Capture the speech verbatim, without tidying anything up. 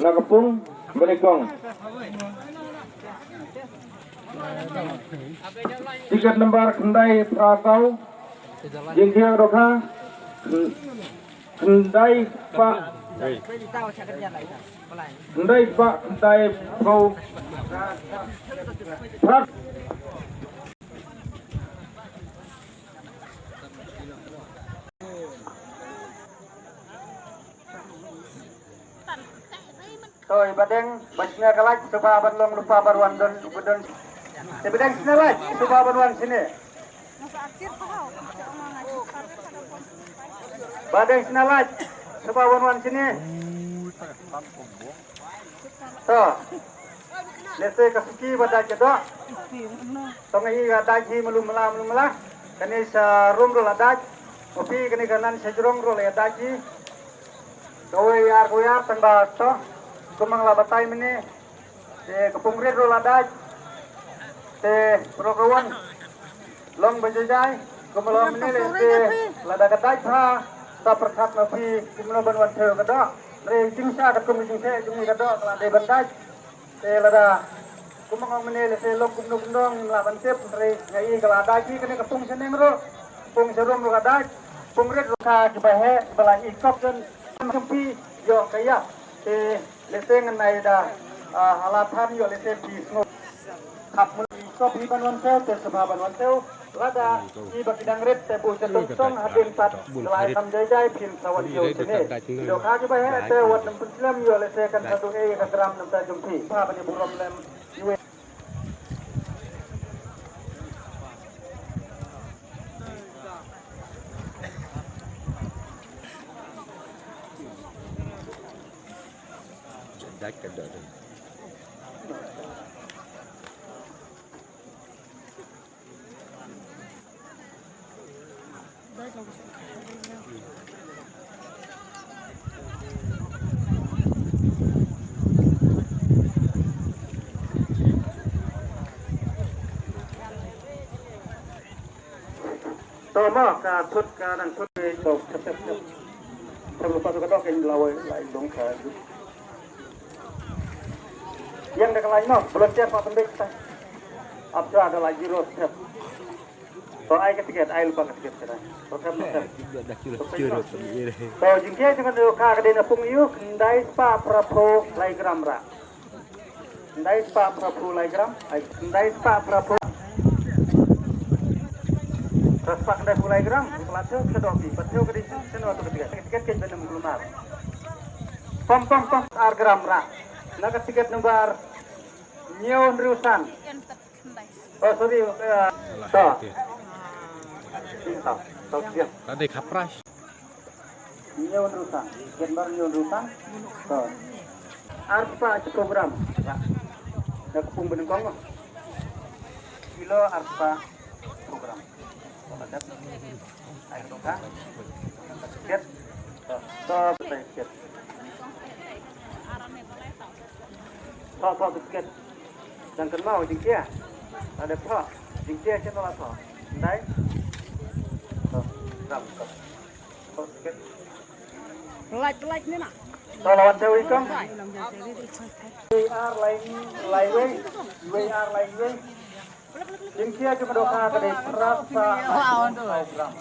Na ka pung banyngkong. Tiket number khyndai phra saw. Jingkhia dohkha. Khyndai spah. Khyndai spah khyndai phew. Phra. Toi, ba deng, ba sñiaw ka lait, sngewbha ban long lypa ban wan don, don. Te ba deng sñiaw lait, sngewbha ban wan shane. Ba deng sñiaw lait, sngewbha ban wan shane. To. Lehse ka suki ba dait ka doh. To nga i ka dait hi malu mala malu mala. Kane sa rum ruh la dait. Kopi kane ka nan sa jrong ruh la dait hi. Kawei ar kawei ar tang ba to. Kumang la batai mene. Te ka pung rit ruh la dait. Te pro ka wan. Long ba jai jai. Kumang long mene lehse la da ka dait ha. Sa pyrkhat ma phi kumno ban wan thew ka doh. Re jingsa ka kum jingsa jingsa ka doh la dei ban dait. Te lada kumba ong mene lehse long kumno kumno ngim lah ban tip, hynrei nga i ka la dait hi kane ka pung shaneng ruh, pung sharum ruh ka dait, pung rit ruh ka kiba heh kiba la i kop jan jong phi ïoh ka ïap. Te lehse ngan ai da, ah, hala than ïoh lehse phi sngew. Hap mun i kop hi ban wan thew, te sngewbha ban wan thew. Lada i ba ki dang rit te buh sha tong tong hadien pat. Lai tam jai jai phin sa wan ïoh sini. Ïoh ka ki ba heh te wat nam pynslem ïoh lehse kan sa duh ei ka gram nam ta jong phi. Pha ban i burom lem. Iwe. Dak ka dak. To mo ka thut ka dang thut ni to thep thep thep. Thep lupa tu ka dok in lawai lai dong ka. Yang da ka lai mo, volunteer pa pendek ta. Apsa da lai zero thep. To ai ka tiket, ai lupa ka tiket ka dang. To thep thep. To jingke jangan ka ka dei na pung yu, khyndai spah phra phew lai gram ra. Khyndai spah phra phew lai gram, ai, khyndai spah phra phew. Phra spah khyndai phew lai gram, pla thew ka doh phi, pla thew ka dei sien, sien wa tu ka tiket, tiket ke ben em kulmar. Pom, pom, pom, ar gram ra. Na ka tiket number hynñiew hynriew san. Oh, sorry, eh, to. To, to, to. Ta dei khapras. Hynñiew hynriew san. Ken bar hynñiew hynriew san. To. Ar spah shiphew gram. Ra. Da ka pung banyngkong mo. Kilo ar spah shiphew gram. To, ka dep. Ai, ka dongka. Ka tiket. To, to, ka tiket. To, to, ka tiket. Dang kynmaw jingkia. La dep thoh. Jingkia sien la thoh. Ndai. To, gram, to. To, tiket. Like, like ni na. To, lawan te wei kong. Wei ar lai ni, lai wei. Wei ar lai wei. Jingkia jong ka dohkha ka dei phra spah gram.